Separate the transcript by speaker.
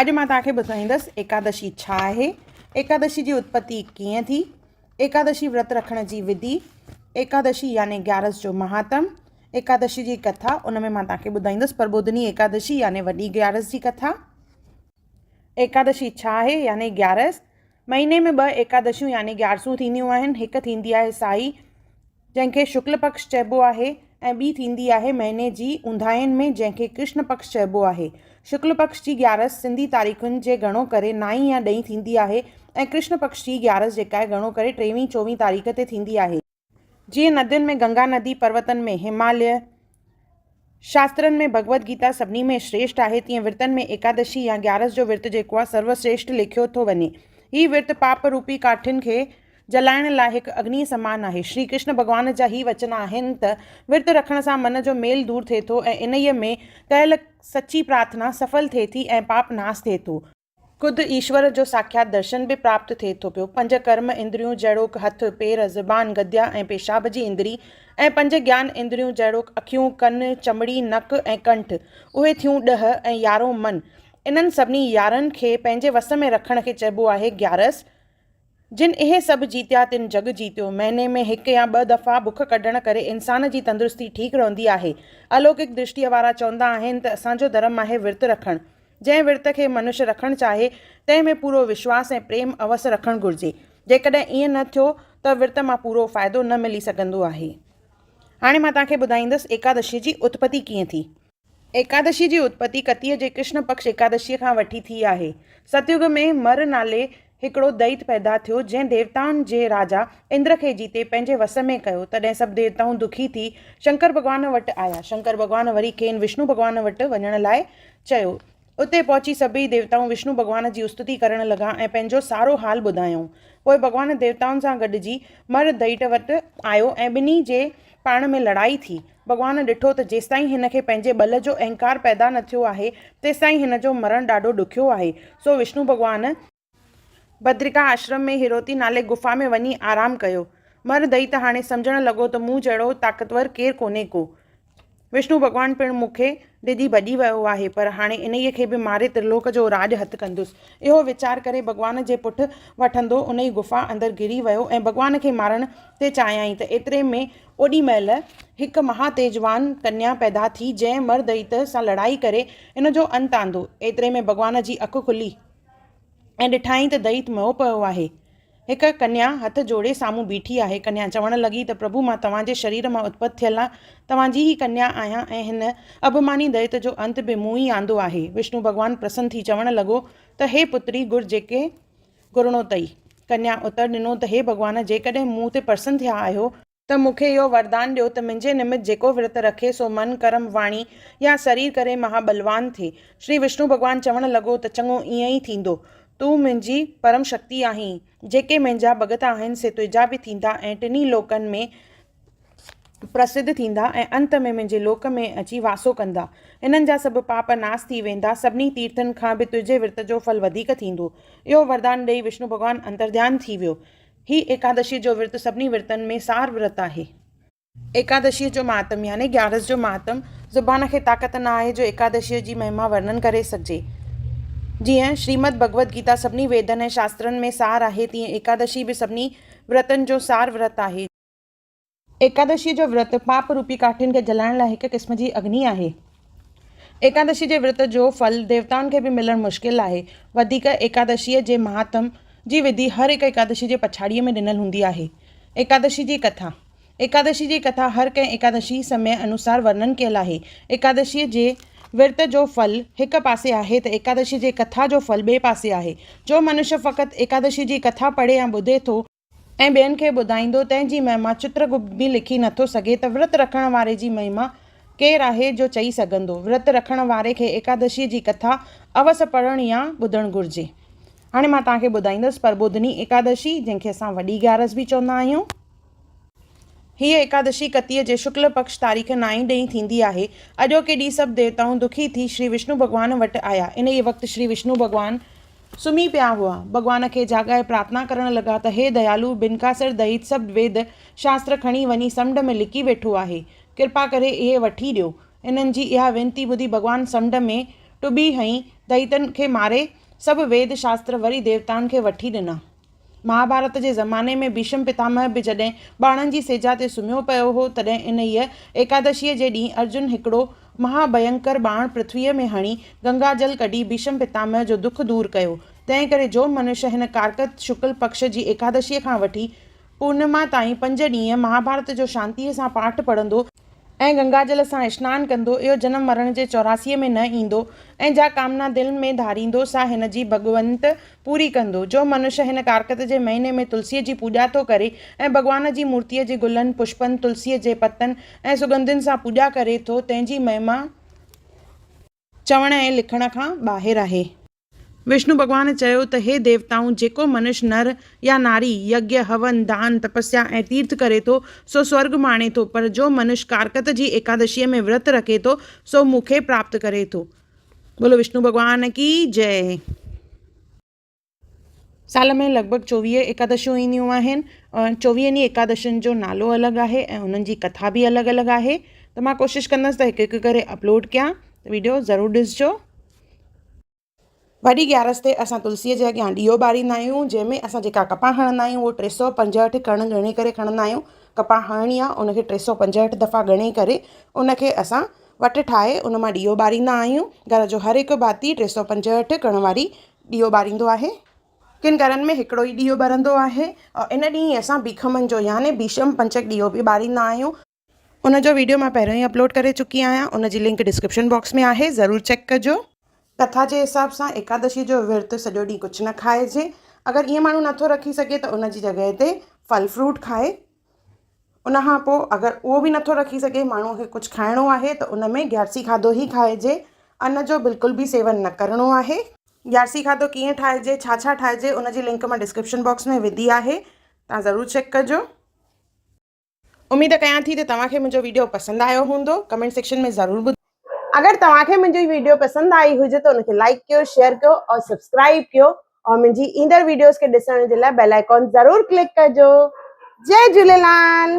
Speaker 1: اڄ مان توهان کي ٻڌائيندس ايڪادشي ڇا آهي، ايڪادشي جي اتپتي ڪيئن ٿي، ايڪادشي ورت رکڻ جي وڌي، ايڪادشي يعني گيارس جو مهاتم، ايڪادشي جي ڪٿا، ان ۾ مان توهان کي ٻڌائيندس پرٻوڌني ايڪادشي يعني وڏي گيارس جي ڪٿا. ايڪادشي ڇا آهي يعني گيارس، مهيني ۾ ٻه ايڪادشيون يعني گيارسون ٿينديون آهن، هڪ ٿيندي آهي سائي جنهن کي شڪل پڪش چئبو آهي ۽ ٻي ٿيندي آهي مهيني جي اونداهين ۾ جنهن کي ڪرشن پڪش چئبو آهي. شڪل پڪش جي گيارس سنڌي تاريخن جي گهڻو ڪري نائين يا ڏهين ٿيندي آهي ۽ ڪرشن پڪش جي گيارس جيڪا آهي گهڻو ڪري ٽيويهين چوويهين تاريخ تي ٿيندي آهي. جيئن ندين ۾ گنگا ندي، پروتن ۾ هماليه، شاسترن ۾ ڀڳوت گيتا سڀني ۾ شريشٽ آهي، تيئن ورتن ۾ ايڪادشي يا گيارس جو ورت جيڪو آهي سرو شريشٽ ليکيو ٿو وڃي. هي ورت پاپ روپي ڪاٺين کي جلائڻ لاء هڪ اگنيء سمان آهي. شري ڪرشن ڀڳوان جا هي وچن آهن ته ورت رکڻ سان من جو ميل دور ٿئي ٿو ۽ انهيء ۾ ڪيل سچي پرارٿنا سڦل ٿئي ٿي ۽ پاپ ناس ٿئي ٿو. خود ايشور جو ساکيات درشن به پراپت ٿئي ٿو پيو. پنج ڪرم اندريون جهڙوڪ هٿ، پير، زبان، گديا ۽ پيشاب جي اندري ۽ پنج گيان اندريون جهڙوڪ اکيون، ڪن، چمڙي، نڪ ۽ ڪنٺ، اهي ٿيون ڏهه ۽ يارهون من. انهن سڀني يارهن کي پنهنجي وس ۾ رکڻ کي چئبو آهي گيارس. جن اهي سڀ جيتيا تن جڳ جيتيو. مهيني ۾ هڪ يا ٻه دفعا بک ڪڍڻ ڪري انسان جي تندرستي ٺيڪ رهندي آهي. الوڪڪ درشٽيء وارا چوندا آهن ته اسان جو ڌرم آهي ورت رکڻ. جنهن ورت کي منش رکڻ چاهي، تنهن ۾ پورو وشواس ۽ پريم اوس رکڻ گهرجي. جيڪڏهن ائين نه ٿيو ته ورت مان پورو فائدو نه ملي سگهندو آهي. هاڻي مان توهان کي ٻڌائيندس ايڪادشيء جي اتپتي ڪيئن ٿي. ايڪادشيء جي اتپتي ڪتيء جي ڪرشن پڪش ايڪادشيء کان وٺي ٿي آهي. ستيگ ۾ مر نالي هڪڙو دئيت پيدا ٿيو، جنهن ديوتائن جي راجا اندر کي جيتي پنهنجي وس ۾ ڪيو. تڏهن سڀ ديوتائون دکي ٿي شنڪر ڀڳوان وٽ آيا. شنڪر ڀڳوان وري کين وشنو ڀڳوان وٽ وڃڻ لاء چيو. اتي پهچي سڀيئي ديوتائون وشنو ڀڳوان جي استتي ڪرڻ لڳا ۽ پنهنجو سارو حال ٻڌايائون. پوء ڀڳوان ديوتائن سان گڏجي مر دئيٽ وٽ آيو ۽ ٻنهي جي پاڻ ۾ لڙائي ٿي. ڀڳوان ڏٺو ته جيستائين هن کي پنهنجي ٻل جو اهنڪار پيدا نه ٿيو آهي، تيستائين هن جو مرڻ ڏاڍو ڏکيو آهي. سو وشنو ڀڳوان. بدرڪا آشرم ۾ هيروتي نالي گفا ۾ وڃي آرام ڪيو. مر دئيت هاڻي سمجهڻ لڳو ته مون جهڙو طاقتور ڪير ڪونهي ڪو. وشنو ڀڳوان پڻ مون کي ڊڄي ڀڄي ويو آهي، پر هاڻي انهيء کي به ماري ترلوڪ جو راڄ هٿ ڪندس. اهو ويچار ڪري ڀڳوان جي پٺ وٺندو انهيء گفا اندر گهڙي ويو ۽ ڀڳوان کي مارڻ تي چاهيائين ته ايتري ۾ اوڏي مهل هڪ مها تيجوان ڪنيا پيدا ٿي، جنهن مر دئيت سان لڙائي ڪري ان جو انت آندو. ايتري ۾ ڀڳوان جي اک کلي ۽ ڏٺائين ته دئيت مئو پيو آهي. هڪ ڪنيا هٿ جوڙي سامهون بيٺي آهي. ڪنيا چوڻ لڳي ته پرڀو مان توهان جي شرير مان اتپت ٿيل توهان جي ئي ڪنيا آهيان ۽ هن اڀماني دئيت جو انت به مون ئي آندو آهي. وشنو ڀڳوان پرسن ٿي چوڻ لڳو ته هي پتري گر جيڪي گهرڻو اٿئي. ڪنيا اتر ڏنو ته هي ڀڳوان جيڪڏهن مون تي پرسن ٿيا آهيو، ته مون کي اهو وردان ڏيو ته منهنجي نمت جيڪو ورت رکي سو من، ڪرم، واڻي يا سرير ڪري مها ٻلوان ٿئي. شري وشنو ڀڳوان چوڻ لڳو ته چڱو ائين ئي ٿيندو. تون منهنجي پرم شڪتي آهين. جيڪي منهنجا ڀڳت آهن سي تنهنجا به ٿيندا ۽ ٽنهي لوڪن ۾ پرسڌ ٿيندا ۽ انت ۾ منهنجي لوڪ ۾ اچي واسو ڪندا. انهن جا سڀ پاپ ناس ٿي ويندا. سڀني تيرٿن کان به تنهنجي ورت جو ڦل وڌيڪ ٿيندو. اهو وردان ڏيئي وشنو ڀڳوان انترڌيان ٿي ويو. هي ايڪادشيء جو ورت سڀني ورتن ۾ سار ورت آهي. ايڪادشيء جو مهاتم يعني گيارس جو مهاتم، زبان کي طاقت نه آهي جو ايڪادشيء جي مهما ورنن ڪري سگهجي. جيئن شريمد ڀڳوت گيتا سڀني ويدن ۽ شاسترن ۾ سار آهي، تيئن ايڪادشي به سڀني ورتن جو سار ورت آهي. ايڪادشيء جو ورت پاپ روپي ڪاٺين کي جلائڻ لاء هڪ قسم جي اگني آهي. ايڪادشيء جي ورت جو ڦل ديوتائن کي به ملڻ مشڪل آهي. وڌيڪ ايڪادشيء جي مهاتم جي وڌي هر هڪ ايڪادشيء جي پڇاڙيء ۾ ڏنل هوندي آهي. ايڪادشي جي ڪٿا، ايڪادشي جي ڪٿا هر ڪنهن ايڪادشي سمي انوسار ورنن ڪيل آهي. ايڪادشيء جي ورت جو ڦل هڪ پاسي آهي ته ايڪادشي جي ڪٿا جو ڦل ٻئي پاسي آهي. جو منشيه فقط ايڪادشي جي ڪٿا پڙهي يا ٻڌي ٿو، ۽ ٻين کي ٻڌائيندو، تنهن جي مهما چترگپت به لکي نٿو سگهي ته ورت رکڻ واري جي مهما ڪير آهي جو چئي سگهندو. ورت رکڻ واري کي ايڪادشيء جي ڪٿا اوس پڙهڻ يا ٻڌڻ گهرجي. هاڻي مان توهان کي ٻڌائيندس پرٻوڌني ايڪادشي، جنهن کي اسان وڏي گيارس به چوندا آهيون. هيء ايڪادشي ڪتيء جي شڪل پڪش تاريخ نائين ڏينهن ٿيندي آهي. اڄوڪي ڏينهن سڀ ديوتائون دکي ٿي شري وشنو ڀڳوان وٽ آيا. انهيء وقت شري وشنو ڀڳوان سمهي پيا هئا. ڀڳوان کي جاڳائي پرارٿنا ڪرڻ لڳا ته هي ديالو! بنڪاسر دئيت سڀ ويد شاستر کڻي وڃي سمنڊ ۾ لڪي ويٺو آهي. ڪرپا ڪري اهي وٺي ڏيو. انهن جي اها وينتي ٻڌي ڀڳوان سمنڊ ۾ ٽٻي هنئي دئيتن کي ماري سڀ ويد شاستر وري ديوتائن کي وٺي ڏنا. مهاڀارت جي زماني ۾ ڀيشم پتامهه به جڏهن ٻاڻن جي سيجا تي سمهيو پيو هو، تڏهن انهيء ايڪادشيء جي ڏينهن ارجن هڪڙو مها ڀينڪر ٻاڻ پرٿويء ۾ هڻي، گنگا جل ڪڍي ڀيشم پتامهه جو دک دور ڪيو. تنهنڪري جو منش هن ڪارڪت شڪل پڪش جي ايڪادشيء کان وٺي پورنما تائين پنج ڏينهن مهاڀارت جو شانتيء سان پاٺ پڙهندو، ۽ گنگا جل سان اشنان ڪندو، اهو جنم مرڻ جي چوراسيء ۾ نه ايندو ۽ جا ڪامنا دل ۾ ڌاريندو، سا هن جي ڀڳونت پوري ڪندو. جو منش هن ڪارڪت جي مهيني ۾ تلسيء جي پوڄا ٿو ڪري ۽ ڀڳوان جي مورتيء جي گلن، پشپن، تلسيء جي پتن ۽ سڳنڌين سان پوڄا ڪري ٿو، تنهن جي مهما چوڻ ۽ لکڻ کان ٻاهر آهي. وشنو ڀڳوان چيو ته هي ديوتائون! جيڪو منش نر يا ناري، يگيا، هون، دان، تپسيا ۽ تيرٿ ڪري ٿو، سو سورڳ ماڻي ٿو، پر جو منش ڪارڪت جي ايڪادشيء ۾ ورت رکي ٿو، سو مون کي پراپت ڪري ٿو. بولو وشنو ڀڳوان ڪي جئه. سال ۾ لڳ ڀڳ 24 ايڪادشيون اينديون آهن. چوويهن ئي ايڪادشين جو نالو الڳ آهي ۽ انهن جي ڪٿا به الڳ الڳ آهي ته مان ڪوشش ڪندس ته هڪ هڪ ڪري اپلوڊ ڪيان ويڊيو ضرور ڏسجو. وڏي گيارس تي اسان تلسيء جي اڳيان ڏيئو ٻاريندا آهيون جنهن ۾ اسان جيڪا ڪپان هڻندا آهيون اهو 365 ڪڻ ڳڻي ڪري کڻندا آهيون ڪپان هڻڻي آهي ان کي 365 دفعا ڳڻي ڪري ان کي اسان وٽ ٺاهي ان مان ڏيئو ٻاريندا آهيون گهر جو هر هڪ ڀاتي 365 ڪڻ واري ڏيئو ٻاريندو آهي. ڪن گهرن ۾ هڪڙو ئي ڏيئو ٻرندو آهي ۽ ان ڏينهن اسان ڀيکمن جو يعني ڀيشم پنچڪ ڏيئو به ٻاريندا آهيون. ان جو ويڊيو مان پهريون ئي اپلوڊ ڪري چڪي آهيان ان جي لنڪ ڊسڪرپشن باڪس ۾ آهي ضرور چيڪ ڪجو. ڪٿا جي حساب سان ايڪادشي جو ورت سڄو ڏينهن ڪجهه نه کائجي اگر ائين ماڻهو نٿو رکي سگهي ته ان جي جڳهه تي ڦل فروٽ کائي. ان کان پوء اگر اهو به نٿو رکي سگهي ماڻهوء کي ڪجهه کائڻو آهي ته ان ۾ گيارسي کاڌو ئي کائجي ان جو بلڪل به سيون نه ڪرڻو آهي. گيارسي کاڌو ڪيئن ٺاهجي ڇا ڇا ٺاهجي ان جي لنڪ مان ڊسڪرپشن باڪس ۾ وڌي آهي توهان ضرور چيڪ ڪجو. اميد ڪيان ٿي ته توهان کي منهنجو ويڊيو پسند آيو هوندو ڪمينٽ سيڪشن ۾ ضرور ٻڌايو. اگر توهان کي منهنجي ويڊيو پسند آئي هجي ته ان کي لائيڪ ڪيو شيئر ڪيو اور سبسڪرائيب ڪيو اور منهنجي ايندڙ ويڊيوز کي ڏسڻ جي لاء بيل آئيڪون ضرور ڪلڪ ڪجو جئي جهوليلال.